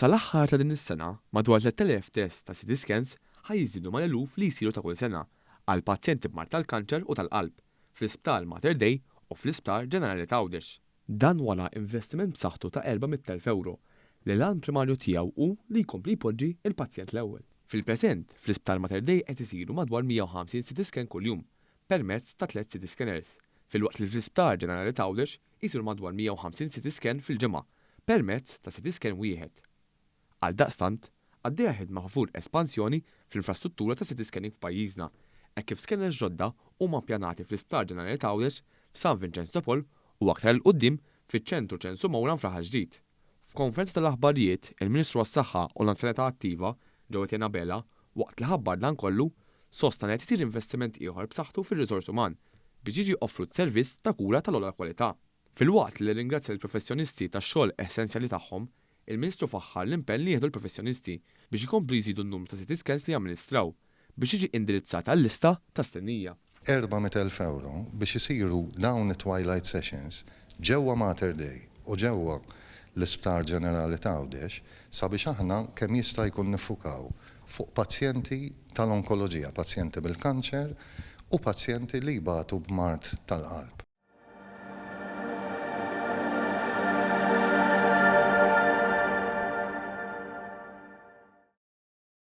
Sal-aħħar ta' din is-sena, madwar 3,000 test ta' CT scans ħa jiżdiedu mal-eluf li jsiru ta' kull sena għal pazjenti b'mard tal-kanċer u tal-qalb fl-Isptar Mater Dei u fl-Isptar Ġenerali t'Għawdex. Dan wara investiment b'saħħtu ta' 400,000 ewro li l-għan primarju tiegħu hu li jkompli jpoġġi l-pazjent l-ewwel. Fil-preżent, fl-Isptar Mater Dei qed isiru madwar 150 CT scan kuljum permezz ta' tliet CT scanners, filwaqt li fl-Isptar Ġenerali t'Għawdex isiru madwar 150 CT scan fil-ġimgħa permezz ta' CT scan wieħed. Għaldaqstant, għaddejja ħidma favur espansjoni fl-infrastruttura ta' CT scanning f'pajjiżna, hekk kif scanners ġodda huma ppjanati fl-Isptar Ġenerali t'Għawdex, f'San Vinċenz de Paul u aktar 'il quddiem fiċ-Ċentru Ċensu Mowran f'Raħal Ġdid. F'konferenza tal-aħbarijiet, il-Ministru għas-Saħħa u l-Anzjanità Attiva, Jo Etienne Abela, waqt li ħabbar dan kollu, sostna li qed isir investiment ieħor b'saħħtu fir-riżors uman biex jiġi offrut servizz ta' kura tal-ogħla kwalità. Filwaqt li rringrazzja lill-professjonisti tax-xogħol essenzjali tagħhom, il-Ministru faħħar l-impenn li jieħdu l-professjonisti biex ikomplu jżidu n-numru ta' CT scans li jamministraw biex tiġi indirizzata l-lista ta' stennija. 400,000 ewro biex isiru dawn it-twilight sessions ġewwa Mater Dei u ġewwa l-Isptar Ġenerali t'Għawdex sabiex aħna kemm jista' jkun niffukaw fuq pazjenti tal-onkoloġija, pazjenti bil-kanċer u pazjenti li jbatu b'mard tal-qalb.